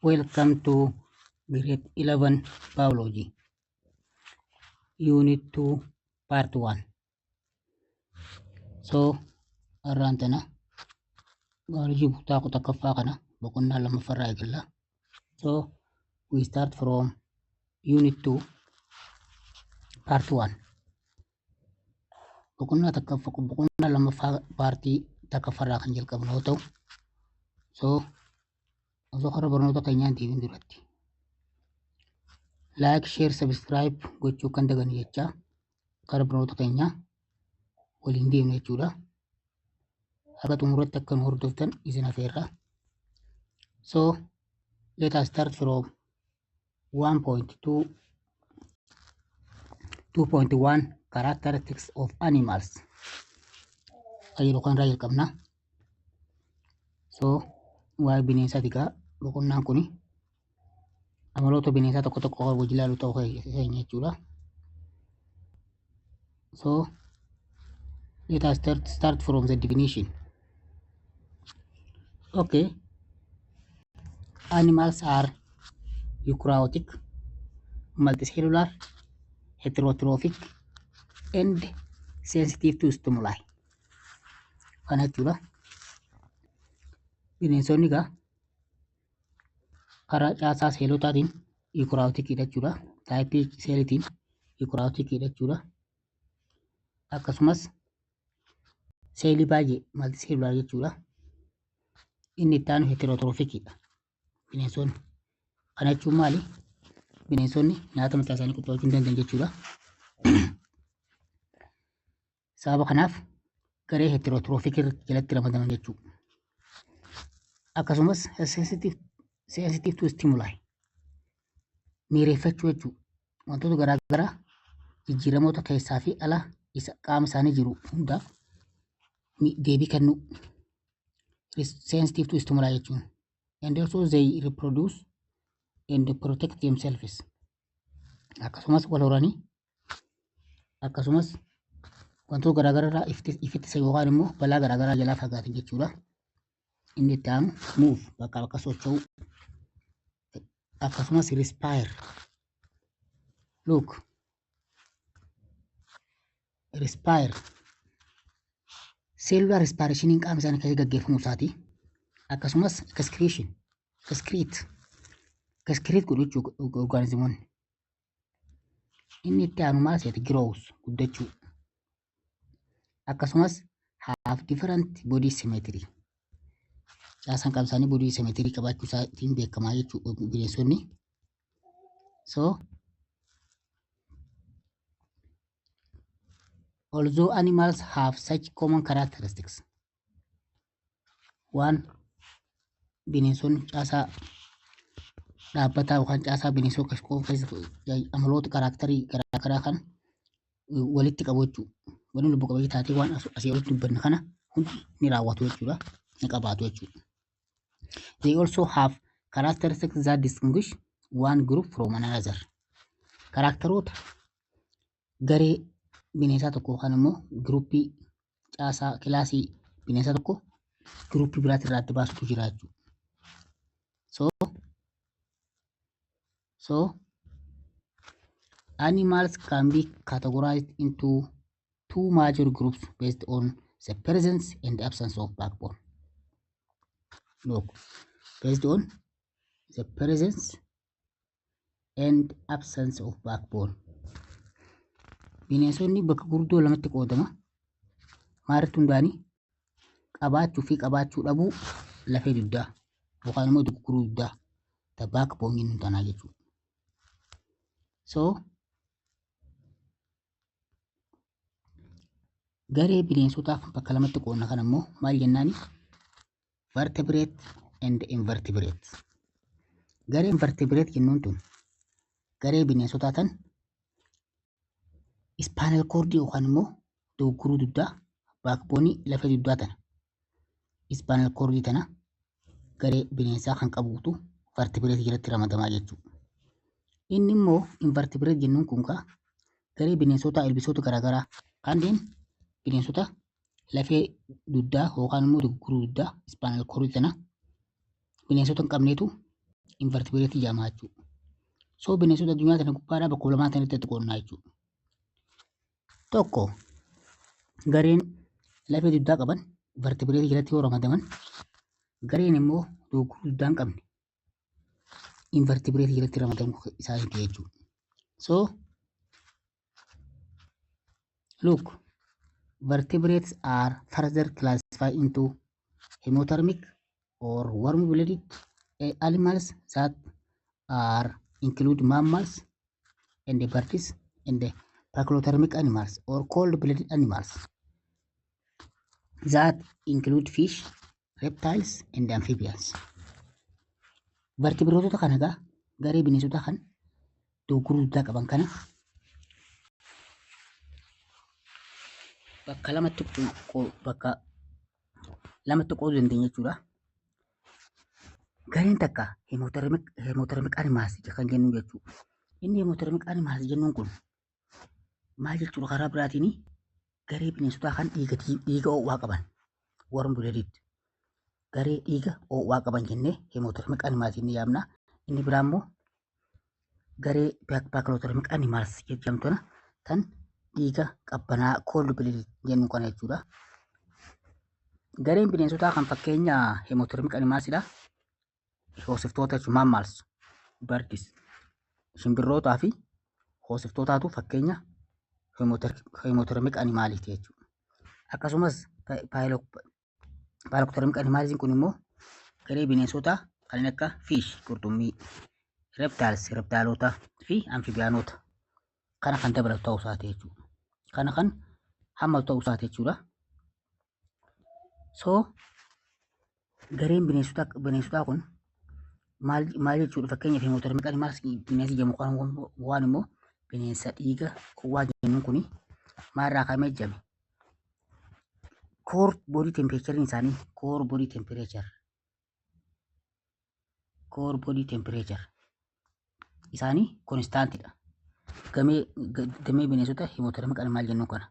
Welcome to grade 11 biology, unit 2, part 1. So, har'aan tana biology kutaa 11ffaa kana boqonnaa lammaffaarraa eegalla. So, we start from unit 2, part 1. Boqonnaa takkaffaa boqonnaa lammaffaa paartii takkaffaarraa kan jalqabnu yoo ta'u, so osoo karaa barnoota keenyaan deebiin duratti like, share, subscribe gochuu kan dagan jecha karaa barnoota keenyaa waliin deemna jechuudha. Haga xumuratti akka nu hordoftan isin afeerra. So let us start from 1.2 2.1 characteristics of animals kan jedhu kan irraa jalqabna. So waa'ee bineensaati egaa boqonnaan kuni amaloota bineensaa tokko tokko kan wajjin ilaalu ta'uu keenya jechuudha. So let us start from the definition. Okay. Animals are eukaryotic, multicellular, heterotrophic, and sensitive to stimuli. Kana jechuudha. Bineensonni egaa karaa caasaa seelotaatiin eukaryoticidha jechuudha. Type seelitiin eukaryoticidha jechuudha. Akkasumas seelii baay'ee multicellular jechuudha. Inni itti aanu heterotrophicidha. Bineensonni. Kana jechuun maali? Bineensonni nyaata mataa isaanii qopheeffachuu hin danda'an jechuudha. Sababa kanaaf garee heterotrophic jalatti ramadaman jechuudha. Akkasumas sensitive to stimuli miireeffachuu jechuudha. Wantoota garaa garaa jijjiiramoota keessaa fi ala isa qaama isaanii jiru hundaaf deebii kennuu. Sensitive to stimuli jechuun. And also they reproduce and protect themselves. Akkasumas wal horanii akkasumas wantoota garaa garaa irraa ifittisa yookaan immoo balaa garaa garaa jalaa fagaatan jechuudha. Inni itti aanu move, bakka bakka socho'uu, akkasumas respire. Look, respire, cellular respiration qaama isaanii keessa gaggeeffamuu isaati. Akkasumas excretion, excrete godhu jechuudha orgaanizimoonni. Inni itti aanu maal seeti? Growth, guddachuu. Akkasumas have different body symmetry. Caasaan qaama isaanii body symmetry qabaachuu isaatiin beekamaa jechuudha bineensonni. So although animals have such common characteristics, waan bineensonni caasaa dhaabbataa yookaan caasaa bineensota keessa amaloota characterii garaagaraa kan walitti qabu jechuudha. Wanni lubbu qabeeyyii taatee waan asii olitti dubbanne kana hundi ni raawwatu jechuudha. Ni qabaatu jechuudha. They also have characteristics that distinguish one group from another. Characteroota garee bineensaa tokko yookaan immoo groupii caasaa classii bineensaa tokko groupii biraatti irraa adda baasutu jira jechuudha. So animals can be categorized into two major groups based on the presence and absence of backbone. Look, based on the presence and absence of backbone. Bineensonni bakka gurguddoo lamatti qoodama. Maalirratti hundaa'anii? Qabaachuu fi qabaachuu dhabuu lafee dugdaa yookaan immoo dugguruu dugdaa, the backbone jennu tanaa jechuudha. So garee bineensotaa bakka lamatti qoodna kana immoo maal jennaani? Vertebrate and invertebrate. Gareen vertebrate jennuun tun garee bineensotaa tan spinal cord yookaan immoo dogoggoruu dugdaa, backbone lafee dugdaa tana, spinal cord tana garee bineensaa kan qabuutu vertebrate jalatti ramadamaa jechuudha. Inni immoo invertebrate jennuun kun kaa garee bineensota ilbiisota garaagaraa kanneen bineensota lafee dugdaa yookaan immoo dogoggoruu dugdaa, spinal cord tana bineensota hin qabneetu invertebrate jedhama jechuudha. So bineensota addunyaa tana gubbaadhaa bakka lamaa tanatti qoodnaa jechuudha. Tokko, gareen lafee dugdaa qaban vertebrate jalatti yoo ramadaman, gareen immoo dogoggoruu dugdaa hin qabne invertebrate jalatti ramadamu isaaniiti jechuudha. So look, vertebrates are further classified into homeothermic or warm-blooded animals that are include mammals and the birds, and the poikilothermic animals or cold-blooded animals that include fish, reptiles and amphibians. Vertebraatota kana egaa garee bineensota kan dogoggoruu dugdaa qaban kana bakka lamatti qooduu dandeenya jechuudha. Gareen takka homeothermic animals kan jennu jechuudha. Inni homeothermic animals jennuun kun maal jechuudha? Karaa biraatiin garee bineensotaa kan dhiiga ho'aa qaban, warm blooded, garee dhiiga ho'aa qaban jennee homeothermic animals jennee yaamna. Inni biraa immoo garee poikilothermic animals jedhamtu tan dhiiga qabbanaa, cold blooded jennu kana jechuudha. Gareen bineensotaa kan fakkeenya homeothermic animalsidha. Hoosiftoota jechuun mammals, birds, shimbirrootaa fi hoosiftootaatu fakkeenya homeothermic animaliiti jechuudha. Akkasumas poikilothermic animalsiin kun immoo garee bineensotaa kanneen akka fish, qurxummii, reptiles, reptileota fi amphibianota kana kan dabalatu ta'uu isaati jechuudha. Kana kan hammatu ta'uu isaati jechuudha. So gareen bineensotaa kun maal maal jechuudha? Fakkeenyaaf, homeothermic animals bineensi jedhamu kan waan immoo bineensa dhiiga ho'aa jennuun kuni maalirraa ka'amee jedhame? Core body temperature isaanii, core body temperature isaanii constantidha. Damee bineensota homeothermic animal jennuun kana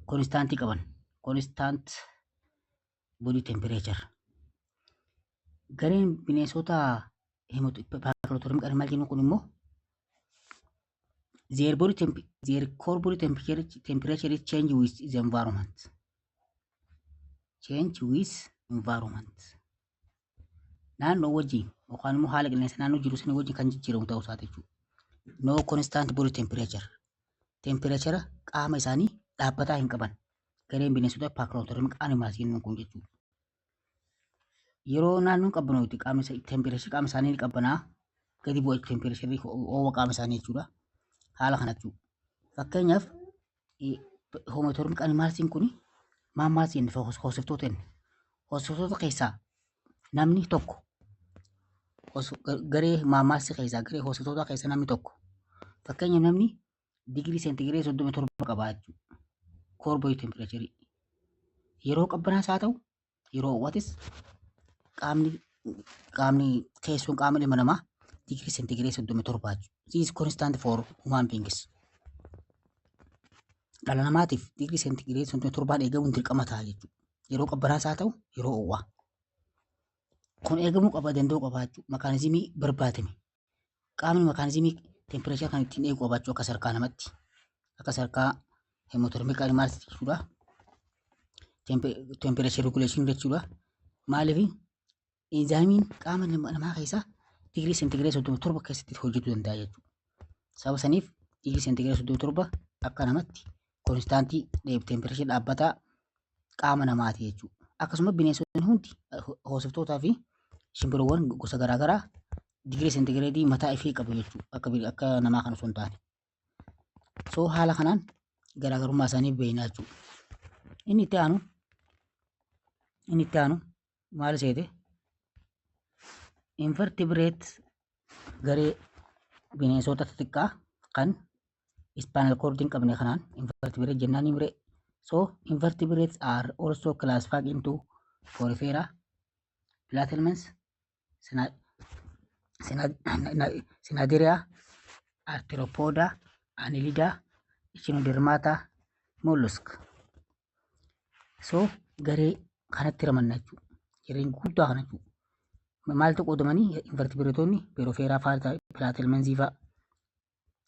constantii qaban, constant body temperature. Gareen bineensota poikilothermic animal jennuun kun immoo their core body temperature is change with the environment. Change with environment. Naannoo wajjin yookaan immoo haala qilleensa naannoo jiru sana wajjin kan jijjiiramu ta'uu isaati jechuudha. No constant body temperature. Temperature qaama isaanii dhaabbataa hin qaban. Gareen bineensota poikilothermic animals jennuun kun jechuudha. Yeroo naannoon qabbanootti qaama temperature qaama isaanii ni qabbanaa, gadi bu'a temperature ho'a qaama isaanii jechuudha. Haala kana jechuudha. Fakkeenyaaf, homeothermic animalsiin kun mammals jenne, hoosiftoota jenne. Hoosiftoota keessaa namni tokko, garee mammalsii keessaa, garee hoosiftoota keessaa namni tokko, fakkeenyaaf, namni digirii seentigireedii 37 qaba jechuudha. Core body temperature. Yeroo qabbanaas haa ta'u, yeroo ho'atis qaamni keessoon qaama ilma namaa digirii seentigireedii 37 jechuudha. This is constant for human beings. Dhala namaatiif digirii seentigireedii 37n eegamuun dirqama ta'a jechuudha. Yeroo qabbanaas haa ta'u, yeroo ho'aa. Kun eegamuu qaba, danda'uu qaba jechuudha. Mechanismii barbaadame. Qaamni mechanismii temperature kan ittiin eegu qabaachuu akka sarkaa namatti. Akka sarkaa homeothermic animals jechuudha. Temperature regulation jechuudha. Maaliif? Enzymeiin qaama namaa keessaa digirii seentigireedii 37 keessatti hojjetuu danda'a jechuudha. Sababa saniif digirii seentigireedii 37 akka namatti constantii temperature dhaabbataa qaama namaati jechuudha. Akkasuma bineensonni hundi, hoosiftootaa fi shimbirroowwan gosa garaagaraa, digirii seentigireedii mataa ifii qabu jechuudha. Akka namaa kan osoo hin taane. So haala kanaan garaagarummaa isaanii beekna jechuudha. Inni itti aanu maal seete? Invertebrate, garee bineensota xixiqqaa kan spinal cord hin qabne kanaan invertebrate jennaan ni mire. So invertebrates are also classified into Porifera, Platyhelminthes, Cnidaria, Arthropoda, Annelida, Echinodermata, Mollusk. So garee kanatti ramanna jechuudha. Gareen guddaa kana jechuudha. Maaltu qoodamanii invertibireetonni Porifera fa'aa, Platyhelminthes fa'aa,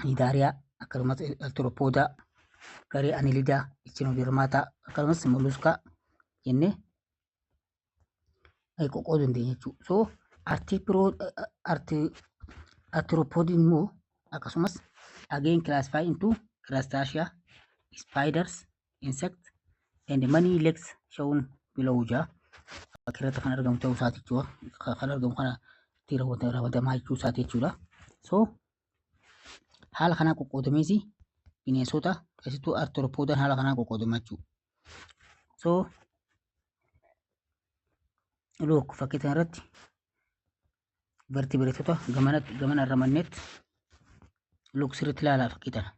Cnidaria, akkasumas Arthropoda, garee Annelida, Echinodermata, akkasumas Mollusca jennee qoqqooduu dandeenya jechuudha. So arthropodiin immoo akkasumas again classify into Crustacea, spiders, insect and many legs shown below jaa. Fakkii irratti kan argamu ta'uu isaati jechuudha. Kan argamu kana itti raawwatamaa jechuu isaati jechuudha. So haala kanaan qoqqoodamees bineensota keessattuu arthropodaan haala kanaan qoqqoodama jechuudha. So look, fakkii kana irratti vertebrateota gamanatti gamana irra manneetti, look, sirriitti ilaalaa fakkii tana.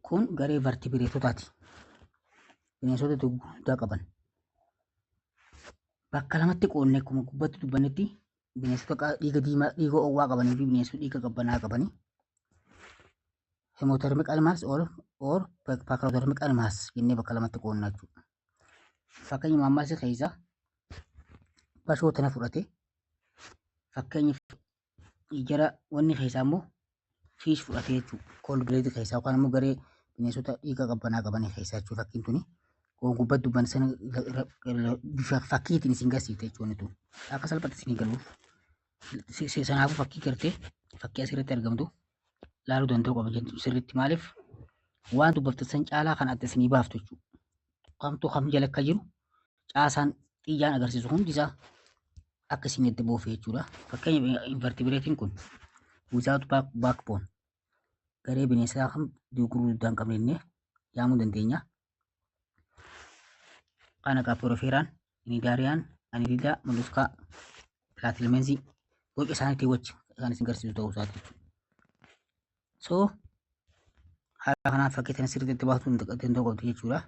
Kun garee vertebrateotaati. Bineensota gurguddaa qaban. Bakka lamatti qoodne, akkuma gubbatti dubbannetti, bineensota dhiiga diimaa, dhiiga owwaa qabanii fi bineensota dhiiga qabbanaa qabanii. Homeothermic animals or poikilothermic animals jennee bakka lamatti qoodna jechuudha. Fakkeenya mammals keessaa bashoo tana fudhate, fakkeenya jara wanni keessaa immoo fish fudhate jechuudha. Cold blooded keessaa yookaan immoo garee bineensota dhiiga qabbanaa qabanii keessaa jechuudha fakkiin tuni. Gubbatti dubban sana bifa fakkiitiin isin garsiifte jechuudha tun. Akka salphatti isin galuuf. Sanaafuu fakkii gartee fakkii asirratti argamtu laaluu danda'u qaba jechuudha sirriitti, maaliif waan dubbaftan san caalaa kan adda isinii baaftu jechuudha. Kamtu kam jala akka jiru caasaan xiyyaan agarsiisu hundi isaa akka isin itti boofe jechuudha. Fakkeenya invertebratein kun without backbone, garee bineensaa kan gurguddaa hin qabne jennee yaamuu dandeenya. Kan akka Poriferaan, Cnidariaan, Annelida, Mollusca, Platyhelminthes boca isaaniitiin wajji kan isin agarsiisu ta'uu isaati jechuudha. So haala kanaan fakkii kana sirriitti itti baasuu danda'uu qabdu jechuudha.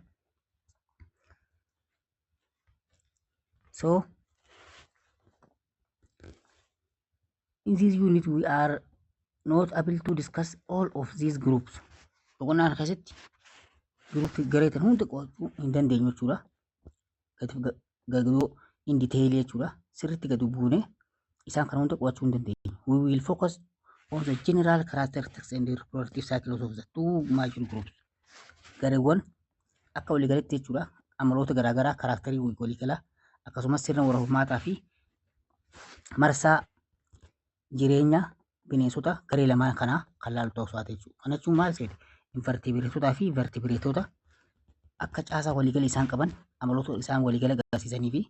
So in this unit we are not able to discuss all of these groups. Boqonnaa kana keessatti group garee tan hunda qo'achuu hin dandeenyu jechuudha. Gadi in detail jechuudha. Sirriitti gadi buunee isaan kana hunda qo'achuu hin dandeenyu. We will focus on the general characteristics and reproductive cycles of the two major groups. Gareewwan akka waliigalaatti jechuudha. Amaloota garaagaraa, characterii waliigalaa, akkasumas sirna wal hormaataa fi marsaa jireenya bineensota garee lamaan kanaa kan laalu ta'uu isaati jechuudha. Kana jechuun maal seete? Invertebrateotaa fi vertebrateota akka caasaa waliigala isaan qaban, amaloota isaan waliigala agarsiisanii fi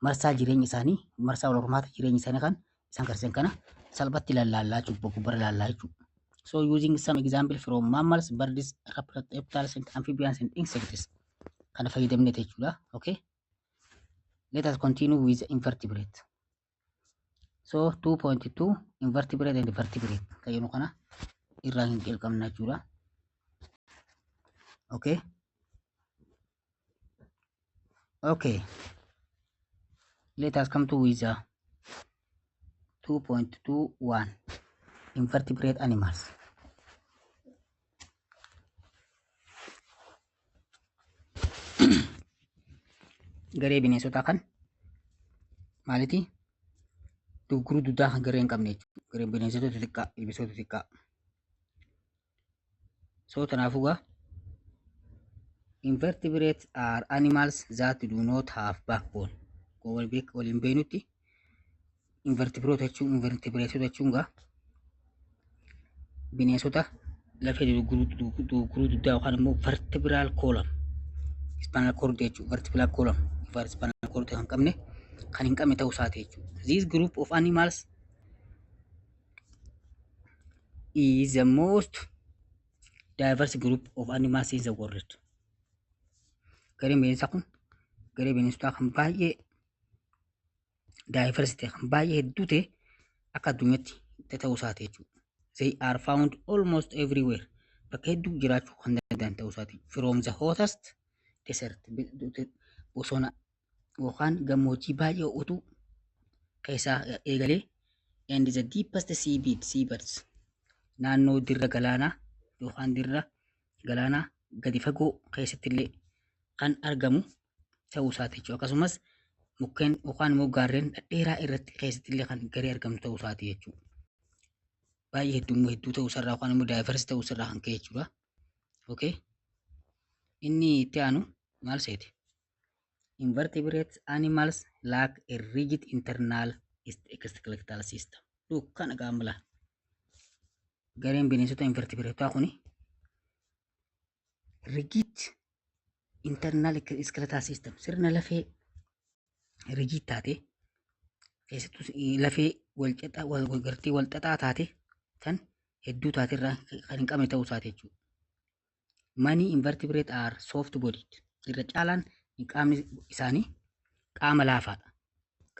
marsaa jireenya isaanii, marsaa wal hormaata jireenya isaanii kan isaan agarsiisan kana salphatti lallaallaa jechuudha, gubbara laallaa jechuudha. So using some example from mammals, birds, reptiles and amphibians and insects kana fayyadamne jechuudha. Okay. Let us continue with invertebrate. So 2.2 invertebrate and vertebrate kan jennu kana irraa hin jalqabna jechuudha. Okay. Okay. Let us come to with 2.21 invertebrate animals. Garee bineensotaa kan maaliti? Dugguruu duddaa kan garee hin qabne jechuudha. Garee bineensota xixiqqaa, ilbiisota xixiqqaa. So kanaafuu gaa invertebrates are animals that do not have backbone. Waliin beeknutti invertebrate jechuun gaa bineensota lafee dugguruu duddaa yookaan immoo vertebral column, spinal cord jechuudha. Vertebral column, spinal cord kan hin qabne ta'uu isaati jechuudha. This group of animals is the most diverse group of animals in the world. Gareen bineensaa kun garee bineensotaa kan baay'ee diverse ta'e, kan baay'ee hedduu ta'e akka addunyaatti ta'uu isaati jechuudha. They are found almost everywhere. Bakka hedduu jiraachuu kan danda'an ta'uu isaati. From the hottest desert, bosona yookaan gammoojjii baay'ee ho'utu keessaa eegalee, and the deepest seabeds, naannoo dirra galaanaa yookaan dirra galaanaa gadi fagoo keessatti illee kan argamu ta'uu isaati jechuudha. Akkasumas Mukkeen yookaan immoo gaarreen dhedheeraa irratti keessatti illee kan garee argamu ta'uu isaati jechuudha. Baay'ee hedduu hedduu ta'uu isarraa yookaan immoo diverse ta'uu isarraa kan ka'e jechuudha. Okay. Inni itti aanu maal seete? Invertebrate animals lack a rigid internal skeletal system. Dukkana qaamala. Gareen bineensota invertebrateotaa kuni rigid internal skeletal system, sirna lafee rigid taate, keessattuu lafee wal xaxaa, wal gartee wal xaxaa taate, tan hedduu taate irraa kan hin qabne ta'uu isaati jechuudha. Many invertebrate are soft bodied. Irra caalaan qaamni isaanii qaama laafaadha.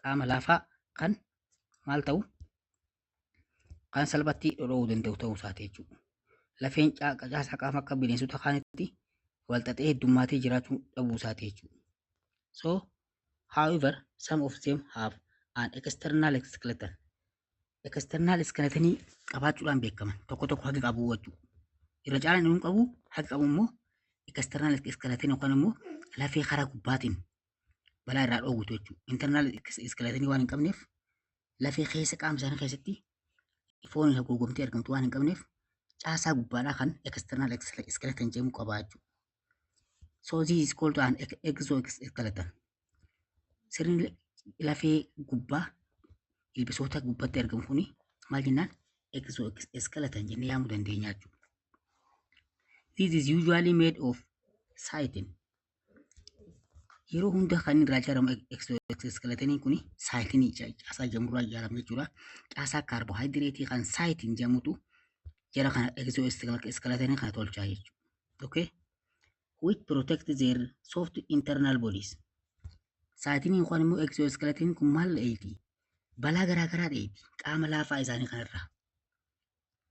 Qaama laafaa kan maal ta'u, kan salphatti dhodhoo'uu danda'u ta'uu isaati jechuudha. Lafeen caasaa qaama akka bineensota kaanitti wal xaxee heddummaatee jiraachuu dhabuu isaati jechuudha. So, however, some of them have an external skeleton. External skeletonii qabaachuudhaan beekaman tokko tokko haqi qabu jechuudha. Irra caalaan inni qabu haqi qabu immoo external skeleton yookaan immoo lafee karaa gubbaatiin balaa irraa dhoowwitu jechuudha. Internal skeletonii waan hin qabneef, lafee keessa qaama isaanii keessatti foon haguugamtee argamtu waan hin qabneef, caasaa gubbaadhaa kan external skeleton jedhamu qaba jechuudha. So this is called an exoskeleton. Sirni lafee gubbaa ilbisoota gubbatti argamu kuni maal jennaan, exoskeleton jennee yaamuu dandeenya jechuudha. This is usually made of chitin. Yeroo hunda kan irraa ijaaramu exoskeletoniin kuni chitinii caasaa jedhamurraa ijaarama jechuudha. Caasaa kaarbohaayidireetii kan chitin jedhamutu jara kana exoskeletonii kana tolchaa jechuudha. Okay? Which protect their soft internal bodies. Chitiniin yookaan immoo exoskeletoniin kun maal dheeti? Balaa garaa garaa dheeti. Qaama laafaa isaanii kanarraa.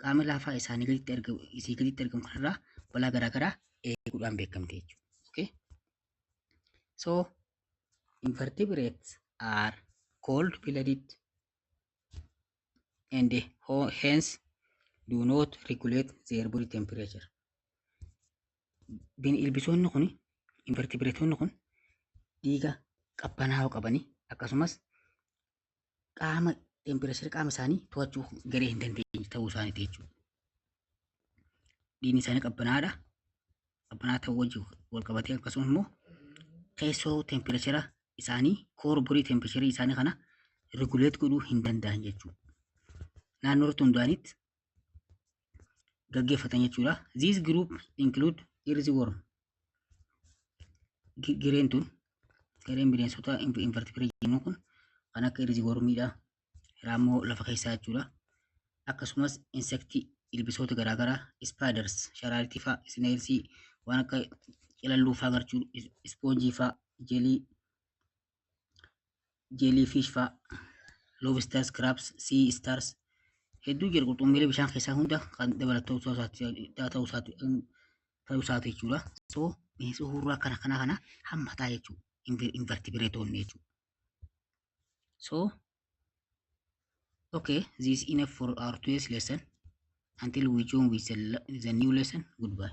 Qaama laafaa isaanii gaditti argamu, isii gaditti argamu kanarraa balaa garaa garaa eeguudhaan beekamte jechuudha. Okay? So, invertebrates are cold-blooded and hence do not regulate their body temperature. Ilbisoonni kun, invertebrateonni kun, dhiiga qabbanaa'oo qabanii akkasumas qaama temperature qaama isaanii to'achuu garee hin dandeenye ta'uu isaaniiti jechuudha. Dhiigni isaanii qabbanaadha. Qabbanaa ta'uu wajjin wal qabatee akkasumas immoo keessoo temperature isaanii, core body temperature isaanii kana regulate godhuu hin danda'an jechuudha. Naannoo irratti hundaa'anitti gaggeeffatan jechuudha. These group include earthworm. Gareen tun, gareen bineensota invertebrate jennu kun, kan akka earthwormiidha. Raammoo lafa keessaa jechuudha. Akkasumas insectii, ilbisoota garaagaraa, spiders, sharaaritii fa'aa, snailsii, waan akka calalluu fa'aa garchuu, spongeii fa'aa, jellyfish fa'aa, lobsters, crabs, sea stars hedduu jira. Qurxummiilee bishaan keessaa hunda kan dabalatu ta'uu isaati jechuudha. So bineensa hurraa kana hammataa jechuudha. Invertebrateonni jechuudha. So okay, this is enough for our today's lesson. Until we join with the new lesson, goodbye.